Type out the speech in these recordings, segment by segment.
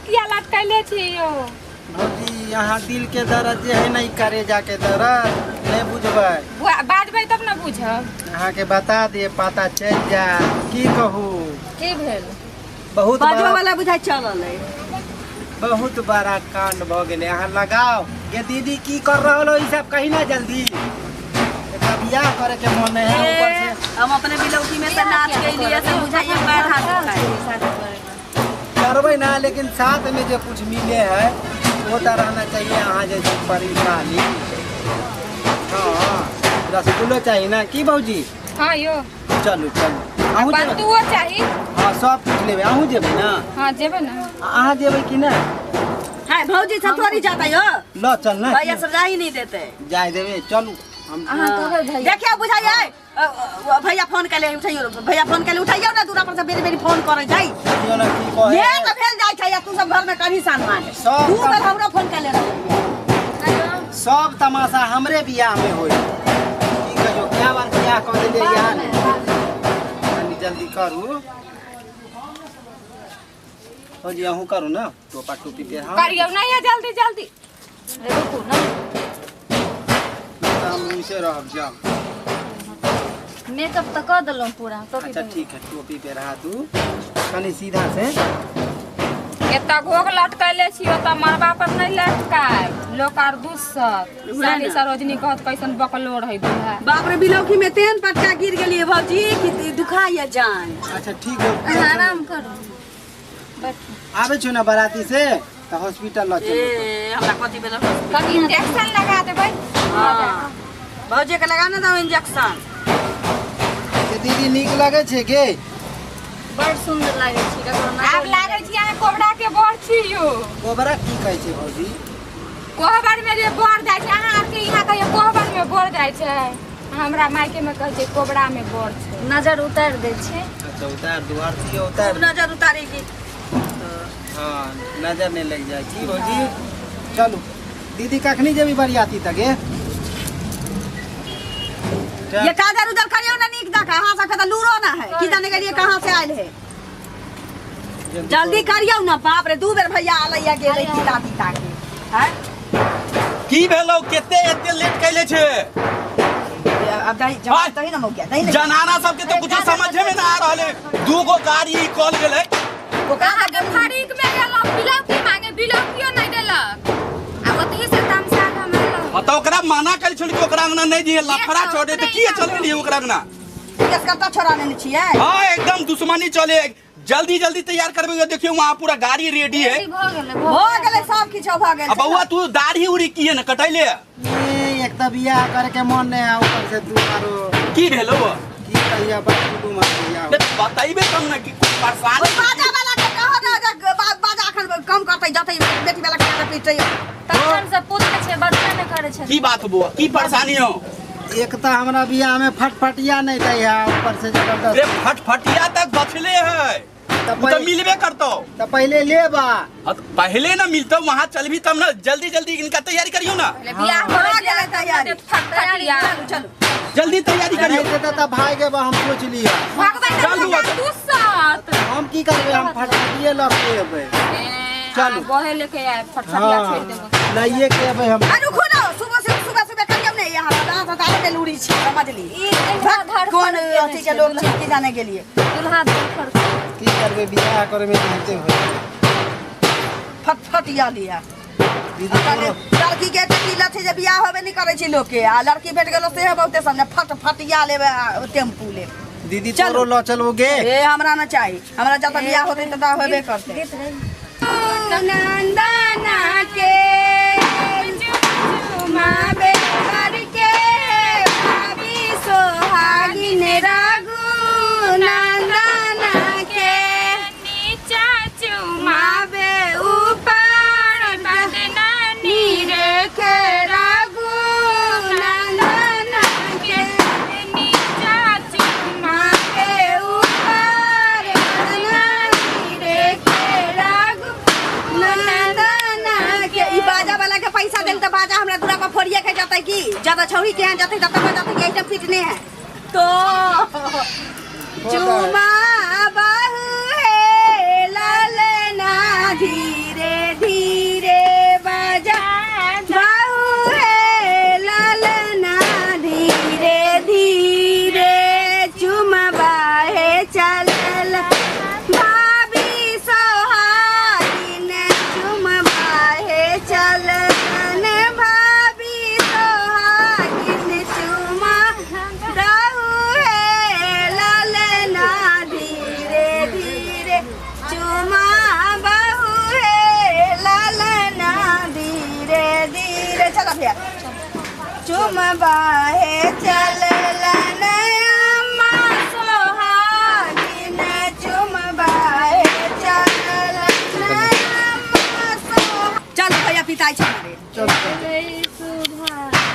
किया लटकैले छी यो? भौजी यहाँ दिल के दर्द जे है नहीं करे जाके दर्द नहीं बुझबै। बाजबै तब न बुझब। अहाँ के बता दे पता चल जा की कहू की भेल। बहुत बाजो वाला बुझाइ चलल है। बहुत बड़ा कांड भ गेलै। अहाँ लगाओ गे दीदी की कर रहल हो ई सब कही ना जल्दी। एकरा बियाह करे के मन है ऊपर से हम अपने बिलौकी में से नाच के लिए से बुझाइए पैर हाथ करबै ना, लेकिन साथ में जो कुछ मिले है वो तो रहना चाहिए। अहाँ जैसे परेशानी हाँ रसगुल्लो चाहिए ना की भौजी? हाँ यो चलू चलू अहूँ बंदुओ चाहिए। हाँ सब कुछ लेबै। अहूँ जेबै ना? हाँ जेबै ना। अहाँ जेबै कि ना? हाँ भौजी सब थोड़ी जाता यो ल चल ना भैया सब जा ही नहीं देते। जाए देबै चलू हम। देखियो बुझाइए भैया फोन कर उठाइयो, भैया फोन कर उठाइयो ना दूरा पर से बेरी बेरी फोन करे जाई देखियो ना की कहे ये तो भेल जाय छै। तू सब घर में कभी सामान दू बेर हमरो फोन कर ले रहो। सब तमाशा हमरे बियाह में होई की कहियो क्या बार बियाह कर देले यार। तनी जल्दी करू हो जी अहूँ करू ना टोपा टोपी पे। हां करियो ना ये जल्दी जल्दी रुकू ना हम इसे रहब जाओ। मेकअप तो कर देलहुँ पूरा। अच्छा ठीक है टोपी पे रहा तू कनी सीधा से। एता घोघ लटकैले छी ओता मरबा पर नहीं लटकाय लोक आर दुस्सत साली सरोजनी कहत कैसन बकलोर है दूल्हा। बाप रे बिलौकी में तेन पटका गिर गेलिए भौजी कि दुखाइए जान। अच्छा ठीक है आराम करू बैठू। आबे छु ना बाराती से त हॉस्पिटल ल चलू। ए हमरा कथि भेल कनी इंजेक्शन लगा देबै। हां भौजी के लगा ना दो इंजेक्शन। दीदी नीक लगे छै के? बड़ सुंदर लागे छी। आब लागे छी अहाँ कोबरा के बर छी यो। कोबरा की कहै छै भौजी? कोहबर में जे बर जाय छै अहाँ आर के यहाँ कहियो कोहबर में बर जाय छै, हमरा मायके में कहै छै कोबरा में बर छै। नजर उतार दै छै। अच्छा उतार दू आरती उतार नजर उतारेगी। हां नजर नहीं लग जाए की भौजी? चलू दीदी कखनी जेबी बरियाती तक? ये काजर उजर करियो ना नीक दका। अहाँ सबके त लूरो ना है की जाने गेलिए कहां से आयल है। जल्दी करियो ना बाप रे दू बेर भैया आलैया गेलै पिता पिता के हैं की भेलौ केते एते लेट कैले छे? अब दही जमा दही ना मौकिया दही जनाना सबके तो कुछ समझे में ना आ रहले। दू गो गाड़ी कॉल गेलै ओकरा के फरीक में गेलौ बिलौकी मांगे बिलौकियो नहीं देलक आ ओतही से तमसा त ओकरा माना कल छोड़ के ओकरा अंगना नहीं दिए लफड़ा छोड़े त की चल गेलिए ओकरा अंगना? केस करता छोड़ा नेने छियै। हां एकदम दुश्मनी चले। जल्दी जल्दी तैयार करबे देखियो वहां पूरा गाड़ी रेडी है। हो गेलै सब किछ भ गेल। अब बउआ तू दाढ़ी उड़ी की है न कटैले? ए एक त बियाह करे के मन नहीं है ऊपर से तू आरो की भेलो की कहिया बात तू मत बियाह बताइबे तब न कि परेशान बाजा वाला के कहो ना बाजा अखन कम करतै जतै बेटी वाला के पीटै तखन से पूछै छै बच्चा ने करै छै। की बात बुआ की परेशानी हो? एक त हमरा बियाह में फटफटिया नहीं दै है ऊपर से जबरदस्त। रे फटफटिया तक बचले है त मिलबे करतो त पहले लेबा। पहले ना मिलतो वहां चलबी तब ना। जल्दी जल्दी इनका तैयारी करियो ना। बियाह हो गेलै तैयारी फटफटिया चलो जल्दी तैयारी करियो। नहीं त भाई के बा हम सोच लिया भगवान दुस्सत हम की करबै हम फटफटिए ल के एबै। चलू बहे लेके आए फटफटिया छोड़ देबो लाइए के एबै हम। अरे रुको ना सुबह से सुबह सुबह करियो ने यहाँ दांत तारे के लूरी छी समझली ई धर कौन अथी के लोग छी की जाने के लिए दुल्हा धर की करबै बियाह करे में जानते हो फटफटिया लिया। लड़की के की लथे जे बियाह होबे नहीं करे छी लोग के आ लड़की भेट गेलो से बहुते सामने फटफटिया लेबे टेम्पू ले। दीदी तोरो ल चलबोगे? ए हमरा ना चाहिए हमरा जब बियाह होते त होबे करते। नंदना के चुमाबे करके भाभी सोहागिन रघु नंदना के नीचा चुमाबे ऊपर बदनानी रेखे रघु नंदना के नीचा चुमाबे ऊपर बदनानी रेखे रघु नंदना के। ई बाजा वाला के पैसा देल त बाजा हमरा दूरा पर फोड़िए के जतै की ज्यादा छौरी के यहाँ जतै तब बजातै कि एकदम पीटने है तो चुमा बाहु हे लाल ना धीरे चुमबाहे चललन अम्मा सोहागिन चुमबाहे चललन अम्मा सोहा। चल भैया पिताई छ मारे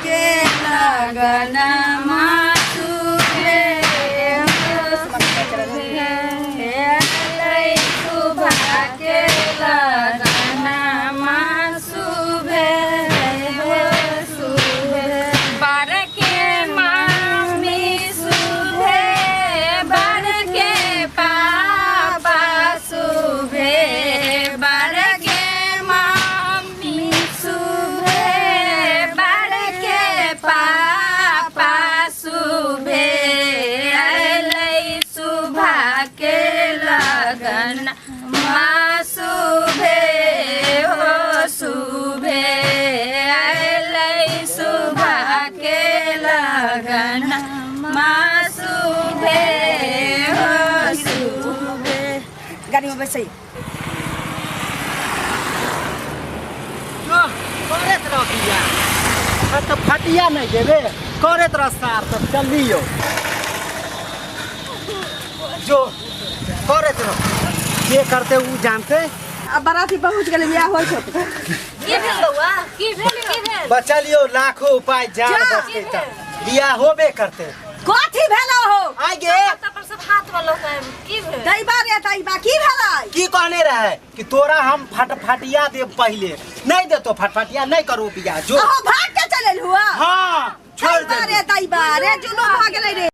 के लगन मासुरे के लगन मासुभे बर के मामी सुभे बर के पापा सुभे बर के मामी सुभे बर के पापा सुभे अलै सुभा के लगन माँ सुभे हो सुभे अलै सुभा के लगन माँ सुभे हो सुभे। गाड़ी में बैसै जो करैत रह बियाह तो फटिया नहीं देबे करैत रह सार तब जल्दी हो जो करैत रह जे करते उ जानते। अब बाराती पहुंच गेलै बियाह होइ छै। की भेल बौआ? की भेल? की भेल? बचा लियो लाखों उपाय जान बचते तब बियाह होबे करते। कथी भेलो हो आगे पर सब हाथ में लऽ के की भेल? दैबा रे दैबा की भेलै? की कहने रहे कि तोरा हम फटफटिया देब पहले नहीं देतो फटफटिया नहीं करू बियाह जो अहो भाग के चलल हुआ। हाँ छोड़ दैबा दे रे दैबा रे जुलूम भऽ गेलै रे।